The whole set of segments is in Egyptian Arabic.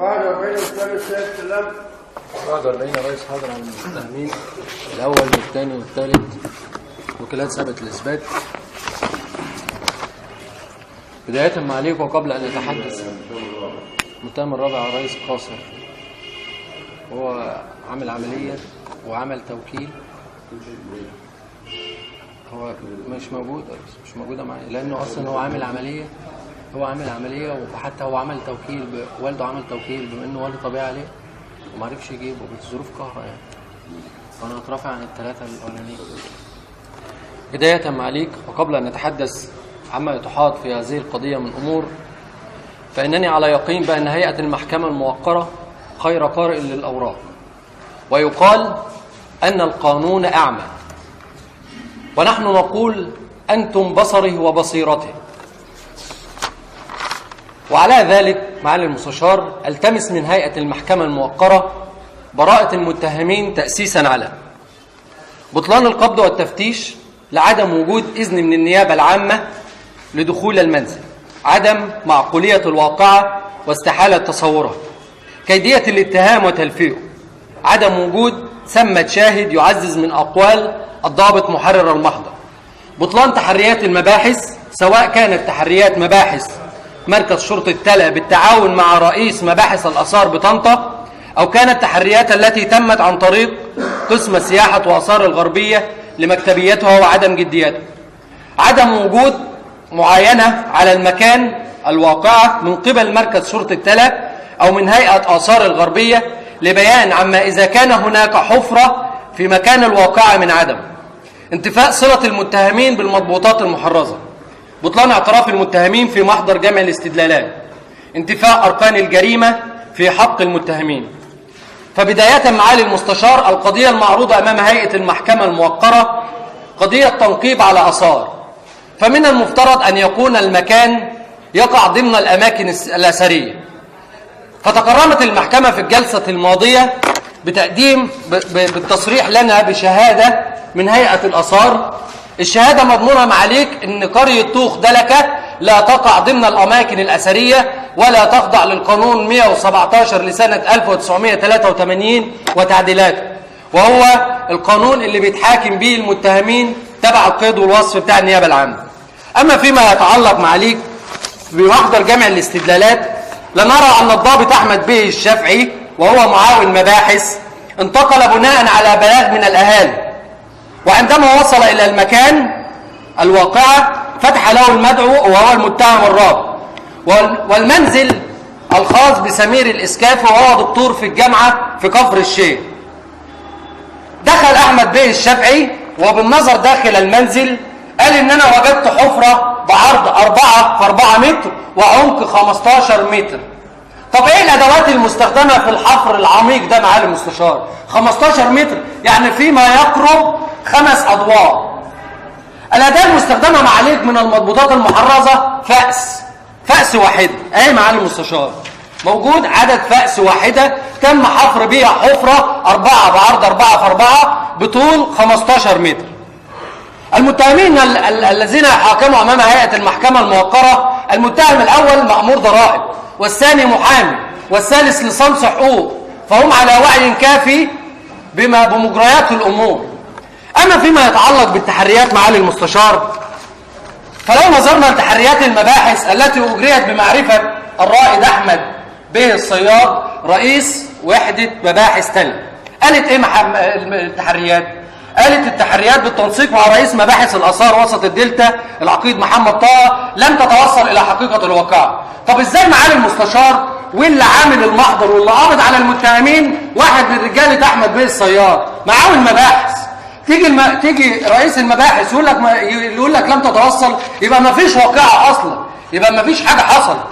41 والثالث سيد سلام. 41 يا ريس، حاضر على المتهمين الأول والثاني والثالث، وكالات ثبت الإثبات. بداية معاليك وقبل أن أتحدث، المتهم الرابع يا ريس قاصر، هو عمل عملية وعمل توكيل، هو مش موجود، مش موجودة معايا لأنه أصلا هو عامل عملية، هو عامل عملية وحتى هو عمل توكيل، والده عمل توكيل بما إنه والده طبيعي عليه وما عرفش يجيبه بظروف قهرة يعني، فأنا هترافع عن الثلاثة الأولانيين. بداية معاليك وقبل أن نتحدث عما يتحاط في هذه القضية من أمور، فإنني على يقين بأن هيئة المحكمة الموقرة خير قارئ للأوراق، ويقال أن القانون أعمى، ونحن نقول أنتم بصره وبصيرته. وعلى ذلك معالي المستشار التمس من هيئة المحكمة الموقرة براءة المتهمين تأسيسا على بطلان القبض والتفتيش لعدم وجود إذن من النيابة العامة لدخول المنزل، عدم معقولية الواقعة واستحالة تصورها، كيدية الاتهام وتلفيقه، عدم وجود ثمة شاهد يعزز من أقوال الضابط محرر المحضر، بطلان تحريات المباحث سواء كانت تحريات مباحث مركز شرطة تلا بالتعاون مع رئيس مباحث الآثار بطنطا، أو كانت تحريات التي تمت عن طريق قسم سياحة وآثار الغربية لمكتبيتها وعدم جديتها، عدم وجود معاينة على المكان الواقعة من قبل مركز شرطة تلا أو من هيئة آثار الغربية لبيان عما إذا كان هناك حفرة في مكان الواقعة من عدم، انتفاء صلة المتهمين بالمضبوطات المحرزة، بطلان اعتراف المتهمين في محضر جمع الاستدلالات، انتفاء أركان الجريمة في حق المتهمين. فبداية معالي المستشار، القضية المعروضة أمام هيئة المحكمة الموقرة قضية تنقيب على آثار، فمن المفترض أن يكون المكان يقع ضمن الأماكن الأثرية. فتكرمت المحكمة في الجلسة الماضية بتقديم بالتصريح لنا بشهادة من هيئة الآثار. الشهادة مضمونها معاليك أن قرية طوخ دلكة لا تقع ضمن الأماكن الأثرية ولا تخضع للقانون 117 لسنة 1983 وتعديلاته، وهو القانون اللي بيتحاكم به المتهمين تبع القيد والوصف بتاع النيابة العامة. أما فيما يتعلق معاليك بمحضر جمع الاستدلالات، لنرى أن الضابط أحمد بيه الشافعي وهو معاون مباحث انتقل بناء على بلاغ من الأهالي، وعندما وصل إلى المكان الواقعة فتح له المدعو وهو المتهم الرابع، والمنزل الخاص بسمير الإسكافي وهو دكتور في الجامعة في كفر الشيخ. دخل أحمد بيه الشافعي وبالنظر داخل المنزل قال إن أنا وجدت حفرة بعرض 4 في 4 متر وعمق 15 متر. طب إيه الأدوات المستخدمة في الحفر العميق ده معالي المستشار؟ 15 متر يعني فيما يقرب 5 أدوار. الأداة المستخدمة معاليك من المضبوطات المحرزة فأس واحدة، أي معالي المستشار موجود عدد فأس واحدة تم حفر بها حفرة 4 بعرض 4 في 4 بطول 15 متر. المتهمين الذين حاكموا أمام هيئة المحكمة الموقرة، المتهم الأول مأمور ضرائب، والثاني محامي، والثالث لصنص حقوق، فهم على وعي كافي بمجريات الأمور. أما فيما يتعلق بالتحريات معالي المستشار، فلو نظرنا لتحريات المباحث التي أجريت بمعرفة الرائد أحمد بيه الصياد رئيس وحدة مباحث تل، قالت إيه التحريات؟ قالت التحريات بالتنسيق مع رئيس مباحث الآثار وسط الدلتا العقيد محمد طه لم تتوصل إلى حقيقة الواقعة. طب إزاي معالي المستشار واللي عامل المحضر واللي قابض على المتهمين واحد من رجالة أحمد بيه الصياد معاون مباحث، تيجي رئيس المباحث يقول لك لم تتوصل، يبقى ما فيش واقعة أصلا، يبقى ما فيش حاجة حصلت.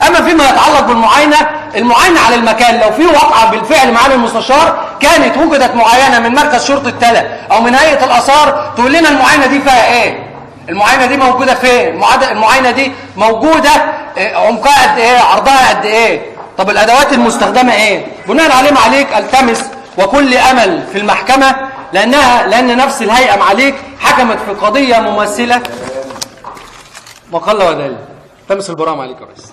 أما فيما يتعلق بالمعاينة، المعاينة على المكان لو في واقعة بالفعل معالي المستشار كانت وجدت معاينة من مركز شرطة تلا أو من هيئة الآثار تقول لنا المعاينة دي فيها إيه؟ المعاينة دي موجودة فين؟ المعاينة دي موجودة عمقها قد إيه؟ عرضها قد إيه؟ طب الأدوات المستخدمة إيه؟ بناء عليه معاليك التمس وكل أمل في المحكمة، لأن نفس الهيئة معاليك حكمت في قضية مماثلة وقل ودل. التمس البراءة معاليك يا ريس.